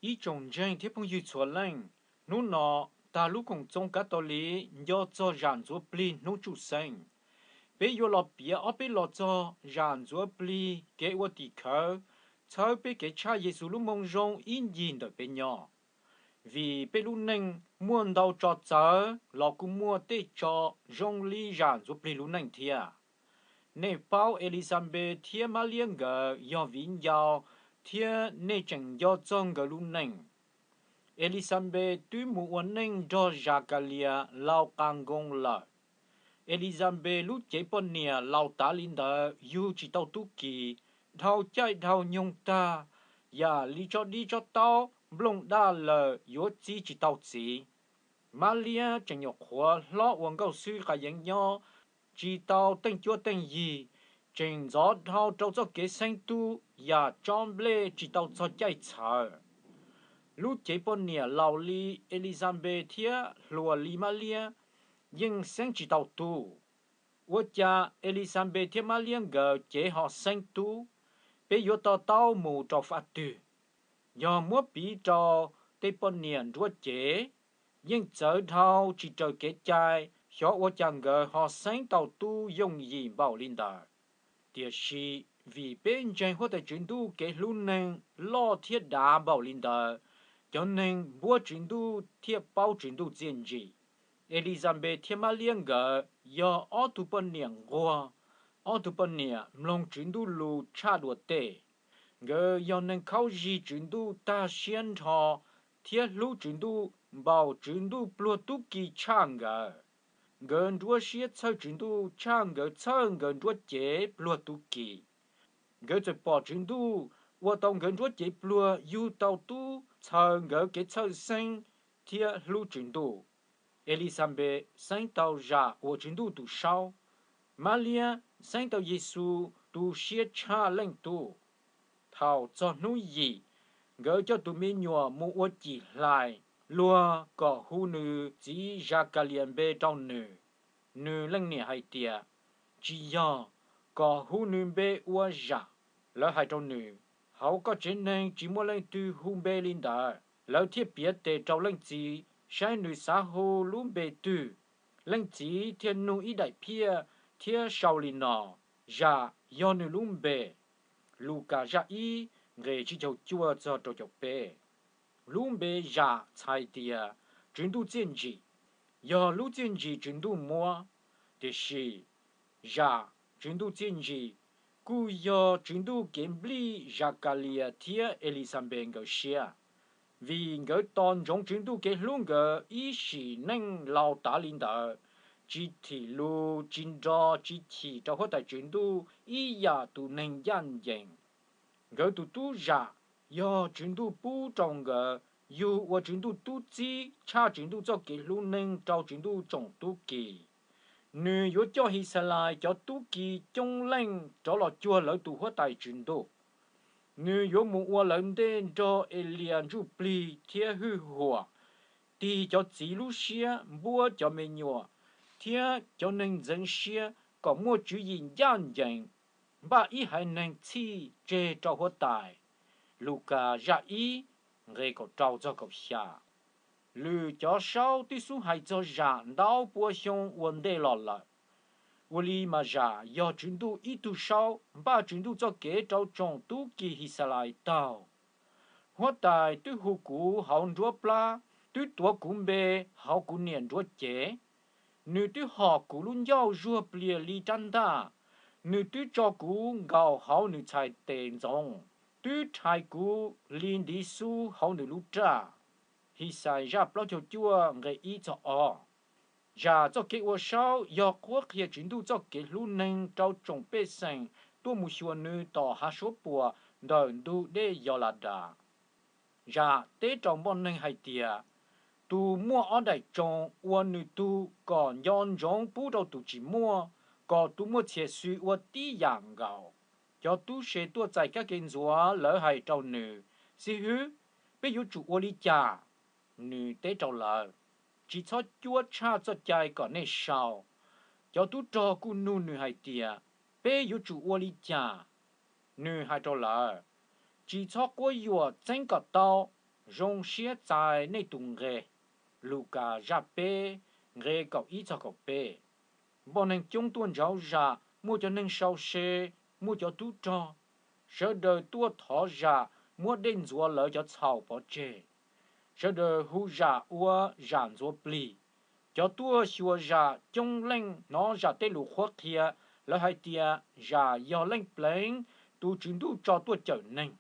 Ib tsoom ntseeg thiab phooj ywg txhua leej, hnub no, tag lub Koom Txoos Kav Tos Liv nco txog Zam Ntxuav Plig Hnub Tsuj Xeeb, peb yuav los piav ob peb los txog Zam Ntxuav Plig kev ua tim khawv txhawb peb kev tshaj Yexus lub Moo Zoo ib ncig ntawm peb nyob. Vim peb lub neej muaj ntau tso txawv los kuj muaj tej tso zoo li Zam Ntxuav Plig lub neej thiab. Nej paub Elixanpes thiab Mab Liab nkawd yog viv ncaus thiab nej tseem nco txog nkawd lub neej. Elixanpes twb mus ua neej nrog Zakalias laus qas nkoos lawm. Elixanpes lub cev poj niam laus tas li ntawd yug tsis tau tub ki, dhau caij dhau nyoog tag, yam li tsob dib tsob taub nplooj daj lawm yuav txi tsis tau txiv. Mab Liab tseem nyuam qhuav hlob ua nkauj xwb qa yeev nyob, tsis tau teej cuab teej yig, tseem ntxov dhau rau txoj kev xeeb tub yam tsob nplej tsis tau txog caij txhawv. Lub cev poj niam laus li Elixanpes thiab hluas li Mab Liab yeej xeeb tsis tau tub. Ua cas Elixanpes thiab Mab Liab nkawd cev ho xeeb tub? Peb yuav to taub mus rau fab twg? Yog muab piv rau tej poj niam nruab cev, yeej txawv dhau tsis raws kev cai, xyov ua cas nkawd ho xeeb tau tub yooj yim npaum li ntawd. Tiam sis vim peb ntseeg Huab Tais Tswv Ntuj kev hlub neeg loj thiab dav npaum li ntawd, cov neeg npuab Tswv Ntuj thiaj paub Tswv Ntuj txiaj ntsim. Elixanpes thiab Mab Liab nkawd yog ob tug poj niam nquag, ob tug poj niam mloog Tswv Ntuj lus tshaj dua tej. Nkawd yog neeg khaub zig Tswv Ntuj tag siab nrho thiab hlub Tswv Ntuj npaum Tswv Ntuj pluag tub ki tshaj nkawd. Nkawd nruab siab txhawj Tswv Ntuj tshaj nkawd txhawj nkawd nruab cev pluag tub ki. Nkawd txawm pom Tswv Ntuj ua tau nkawd nruab cev pluag yug tau tub txhawv nkawd kev txhawj xeeb thiab hlub Tswv Ntuj. Elixanpes xeeb tau Zam ua Tswv Ntuj tus saub. Mab Liab xeeb tau Yexus tus siab tshaj leej tub. Thaum txog hnub yim, nkawd coj tus me nyuam mus ua cim hlais, luag kom hu nws txiv Zakalias npe rau nws. Nws leej niam hais tias, Tsis yog, kom hu nws npe ua Zam. Lawv hais rau nws, Hauv koj tsev neeg tsis muaj leej twg hu npe li ntawd. Lawv thiaj piav tes rau leej txiv saib nws xav hu lub npe twg. Leej txiv thiaj nug ib daim phiaj thiab sau li no: Zam yog nws lub npe. Lukas zaj ib, nqe tsib caug cuaj txog rau caum peb. Lub npe Zam txhais tias Tswv Ntuj txiaj ntsim, yog lub txiaj ntsim Tswv Ntuj muab. Tiam sis, Zam, Tswv Ntuj txiaj ntsim, kuj yog Tswv Ntuj kev nplij Zakalias thiab Elixanpes nkawd siab, vim nkawd tos ntsoov Tswv Ntuj kev hlub nkawd ib sim neej laus tas li ntawd, tsis thim lus tsis nro tsis chim rau Huab Tais Tswv Ntuj ib yam tus neeg ncaj ncees. Nkawd tus tub Zam yog Tswv Ntuj pub rau nkawd yug ua Tswv Ntuj tub txib tshaj Tswv Ntuj txoj kev hlub neeg rau Tswv Ntuj tsoom tub ki. Nws yuav coj His Xas Lais cov tub ki coob leej rov los cuag lawv tus Huab Tais Tswv Ntuj. Nws yuav mus ua lawv ntej nrog Elias ntsuj plig thiab hwj huam, tig cov txiv lub siab npuab cov me nyuam thiab cov neeg ntxeev siab kom muaj tswv yim ncaj ncees, npaj ib haiv neeg txhij tseg rau Huab Tais. Lukas zaj ib, nqe kaum rau txog kaum xya. Lwm cov saub twb xub hais txog Zam ntau pua xyoo ua ntej los lawm. Ua li mas Zam yog Tswv Ntuj ib tug saub npaj Tswv Ntuj txoj kev rau tsoom tub ki His Xas Lais taug. Huab Tais twb hu kuv hauv nruab plab, twb tuav kuv npe hauv kuv niam nruab cev. Nws twb hom kuv lub ncauj zuag plias li rab ntaj, nws twb tso kuv nkaum hauv nws txhais tes ntxoov, twb rhais kuv li ntiv xub hauv nws lub raj. His Xas Lais zaj plaub caug cuaj nqe ib txog ob. Zam txoj kev ua saub yog qhuab qhia Tswv Ntuj txoj kev hlub neeg rau tsoom pej xeem tuaj mus xyuas nws tom hav suab puam ntawm ntug dej Yos Las Das. Zam teb rau npoj neeg hais tias, tus muaj ob daim tsoos ua nws tug kom nco ntsoov pub rau tus tsis muaj, kom tus muaj txhiam xws ua tib yam nkaus. Cov tub se tuaj txais kab ke ntxuav, lawv hais rau nws, Xib hwb, peb yuav tsum ua li cas? Nws teb rau lawv, Tsis txhob cuab tshaj txoj cai kom nej sau. Cov tub rog kuj nug nws hais tias, Peb yuav tsum ua li cas? Nws hais rau lawv, Tsis txhob quab yuam txeeb kom tau. Zoo siab txais nej tus nqe. Lukas zaj peb, nqe kaum ib txog kaum peb. Npoj neeg coob tuaj ntsauv zam, muaj cov neeg sau se, muaj cov tub rog. Sawv daws tuaj thov zam, muab dej ntxuav lawv cov txhaum pov tseg. Sawv daws hu zam ua zam ntxuav plig. Cov tuaj xyuas zam coob leej hnov zam tej lus qhuab qhia, lawv hais tias zam yog Leej Pleev, tus Tswv Ntuj tso tuaj cawm neeg.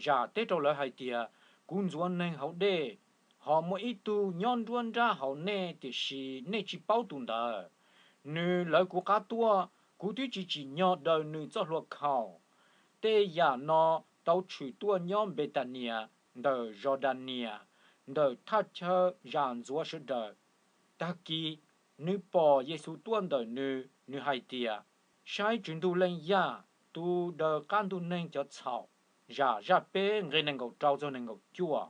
Zam teb rau lawv hais tias, kuv ntxuav neeg hauv dej, ho muaj ib tug nyob nruab nrab hauv nej tiam sis nej tsis paub tus ntawd. Nws lawv kuv qab tuaj, kuv twb tsis tsim nyog daws nws txoj hlua khaum. Tej yam no tau tshwm tuaj nyob Npetanias ntawm Zodanias, ntawm thaj chaw zam ntxuav sawv daws. Tag kis, nws pom Yexus tuaj ntawm nws, nws hais tias, saib Tswv Ntuj Leej Yaj, tus daws qab ntug neeg cov txhaum. Zam zaj peb, nqe nees nkaum rau txog nees nkaum cuaj.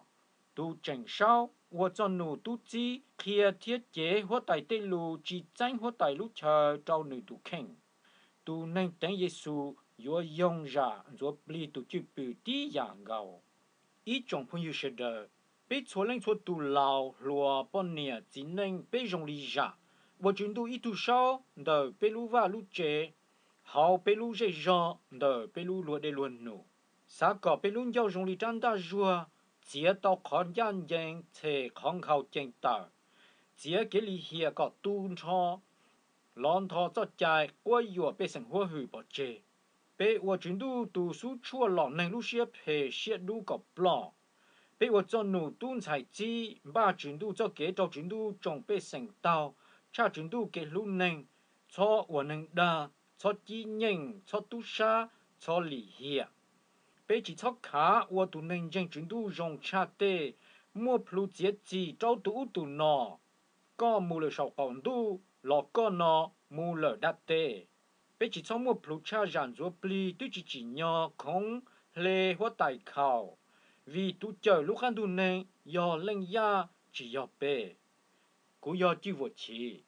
Tus tseem saub ua txoj num tub txib qhia thiab cev huab tais tej lus tsis txeeb huab tais lub chaw rau nws tus kheej. Tus neeg teev Yexus yuav yoog zam ntxuav plig tus cwj pwm tib yam nkaus. Ib tsoom phooj ywg sawv daws, peb txhua leej txhua tus, laus hluas, poj niam txiv neej, peb zoo li zam, ua Tswv Ntuj ib tug saub ntawm peb lub vaj lub tsev, hauv peb lub zej zog, ntawm peb lub luag dej luag num. Xav kom peb lub ncauj zoo li rab ntaj zuag, txiav tau qhov ncaj ncees, tshem qhov nkhaus cees tawm, txiav kev lim hiam kom tu nrho, lov ntho txoj cai quab yuam pej xeem huab hwm pov tseg. Peb ua Tswv Ntuj tus xub tshuaj lom neeg lub siab phem siab dub kom ploj. Peb ua txoj num tub ntxhais txib npaj Tswv Ntuj txoj kev rau Tswv Ntuj tsoom pej xeem taug, tshaj Tswv Ntuj kev hlub neeg, txhob ua neeg dag, txhob cib nyeej, txhob tub sab, txhob lim hiam. Peb tsis txhob khav ua tus neeg ntseeg Tswv Ntuj zoo tshaj tej, muaj plhus txiav txim rau tus ub tus no, koj mus lawm saum qaum ntuj los koj no mus lawm dab teb. Peb tsis txhob muaj plhus tshaj zam ntxuav plig twb tsis tsim nyog khoov hle huab tais khaum, vim tus cawm lub qab ntug neeg yog Leej Yaj tsis yog peb. Kuv yog Cwj Vuam Chiv.